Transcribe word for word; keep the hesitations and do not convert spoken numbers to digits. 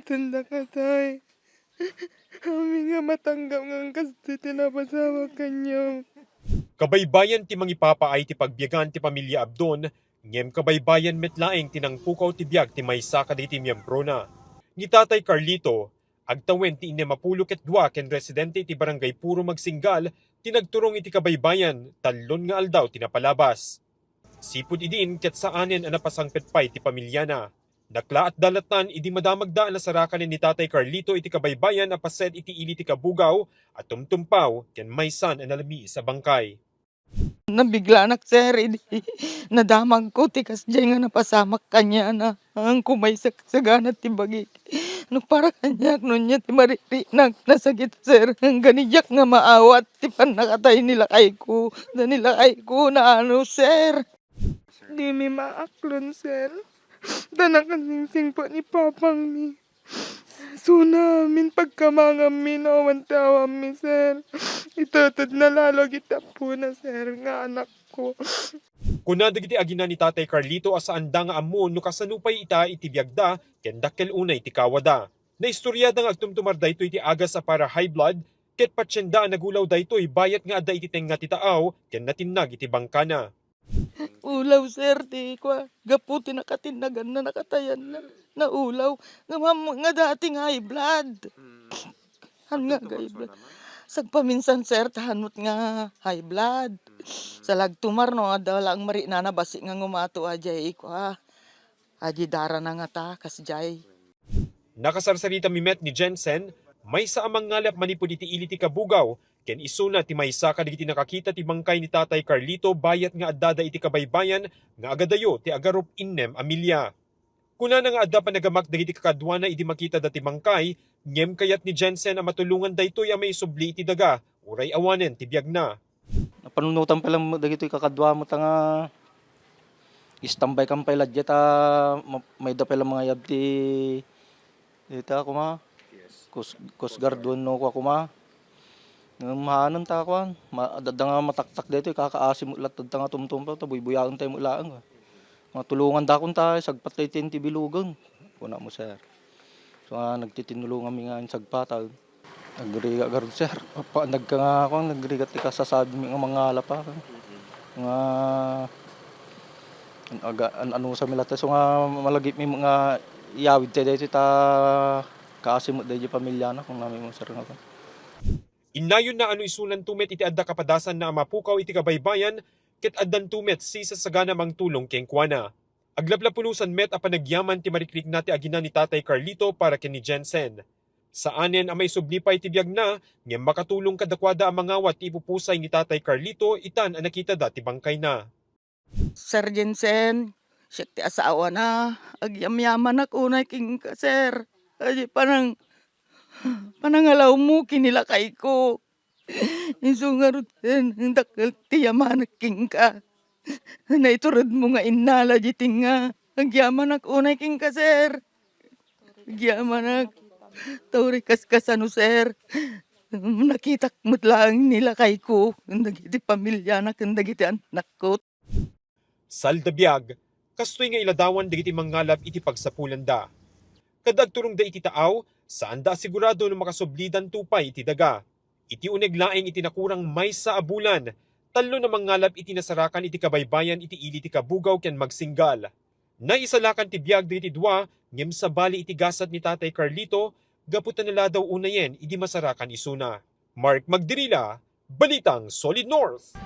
Awaten dakatay. Amin nga matanggap nga kastoy ti napasamak kaniak. Kabaybayan ti mangipapaay ti pagbiagan ti pamilia Abdon, ngem kabaybayan met laeng ti nangpukaw ti biag ti maysa kadagiti miembrona. Ni Tatay Carlito, agtawen ti innem a pulo ket dua ken residente iti Barangay Puro Magsinggal ti nagturong iti kabaybayan, tallon nga aldaw ti napalabas. Sipud idin ket saanen a napasangpet pay ti pamilyana. Naklaatda lattan idi madamagda a nasarakanen ni Tatay Carlito iti kabaybayan a paset iti ili ti kabugaw a tumtumpaw ken maysan a nalamiis a bangkay. Nabiglanak, sir, idi nadamagko ti kasdiay nga napasamak kaniana. Haan ko maisagsaganad ti bagik. No para kaniak, no ania ti maririnak, nasakit, sir. Anggan diak nga maawat ti pannakatay ni lakayko. Da ni lakayko naano, sir. Dimi maaklon, sir. Da nakasingsingpet ni papangmi. Suna amin pagkamanganmi no awan ti awammi, sir. Itetedna lalo iti apona, sir, nga anakko. Kuna dagiti agina ni Tatay Carlito a saanda nga ammo no kasano pay ita iti biagda ken dakkel unay ti kawada. Naistoriada nga agtumtumar daytoy iti agas a para high blood ket patienda a nagulaw daytoy bayat nga adda iti tengnga ti taaw ken natinnag iti bangkana. Ulaw, sir, ti kua, gapu ti nakatinnaganna, nakatayanna, naulaw. Nga mam-, nga dati nga high blood. Mm. Han nga high blood. Sagpaminsan, sir, ta han met nga high blood. Mm. Sa lagtumar, no, adda laeng marinana bassit nga ngumato, a, jay, kua. Adi darana ngata, kasjay. Nakasarsarita mi met ni Jensen, maysa a mangngalap manipud iti ili ti kabugaw, ken isuna ti maysa kadagiti nakakita ti bangkay ni Tatay Carlito bayat nga addada iti kabaybayan nga agadayo ti agarup innem a milya. Kunana nga adda panagamak dagiti kakaduana idi makitada ti bangkay, ngem kayat ni Jensen a matulongan daytoy a maisubli iti daga, uray awanen ti biagna. Napanunotan pay lang dagitoy kakadua met nga istambay kan pay la diay ta ma-, mayda pay lang mangayab ti, dita kuma, Coast, Coast Guard wenno kua kuma. Ngem haanen ta kuan, ma-, adda nga mataktak daytoy, kakaasi met latta nga tumtumpaw, ta buybuyaentayo met laeng. Matulonganda kunta, sagpattayo ti bilugen. Kuna mo, sir. So, ah, nagtitinulonganmi nga insagpatayo. Nagrigat garud, sir. Apa, nagka nga, kuan, nagrigat ti kasasabimi nga mangalap, ah. Nga, aga-, an-, anusami latta. So nga, malagipmi nga iyawidtayo daytoy ta kaasi met daydiay pamilyana, kunami mo, sir, nga, kuan. Innayonna a no isunanto met iti adda kapadasanna a mapukaw iti kabaybayan, ket addanto met sisasagana a mangtulong kenkuana. Aglaplapulosan met a panagyaman ti marikrikna ti agina ni Tatay Carlito para ken ni Jensen. Saanen a maisubli pay ti biagna, ngem makatulong kadakuada a mangawat ti ipupusay ni Tatay Carlito itan a nakitada ti bangkayna. Sir Jensen, siak ti asawana, agyamyamanak unay kenka, sir. Adi panang-, panangalawmo ken ni lakayko. Isu ngarud, sir, dakkel ti yamanak kenka. Naituredmo nga innala diay tengnga. Agyamanak unay kenka, sir. Agyamanak. Ta uray kaskasano, sir. Nakitak met laeng ni lakayko, ken dagiti pamilyana, ken dagiti annakko. Salda biag, kastoy nga iladawan dagiti mangngalap iti pagsapulanda. Kada agturongda iti taaw, saanda a sigurado no makasublidanto pay iti daga. Iti uneg laeng iti nakurang maysa a bulan, tallo a mangngalap iti nasarakan iti kabaybayan iti ili ti Kabugaw ken Magsinggal. Naisalakan ti biag dagiti dua, ngem sabali iti gasat ni Tatay Carlito, gapu ta naladaw unayen idi masarakan isuna. Mark Magdirila, Balitang Solid North.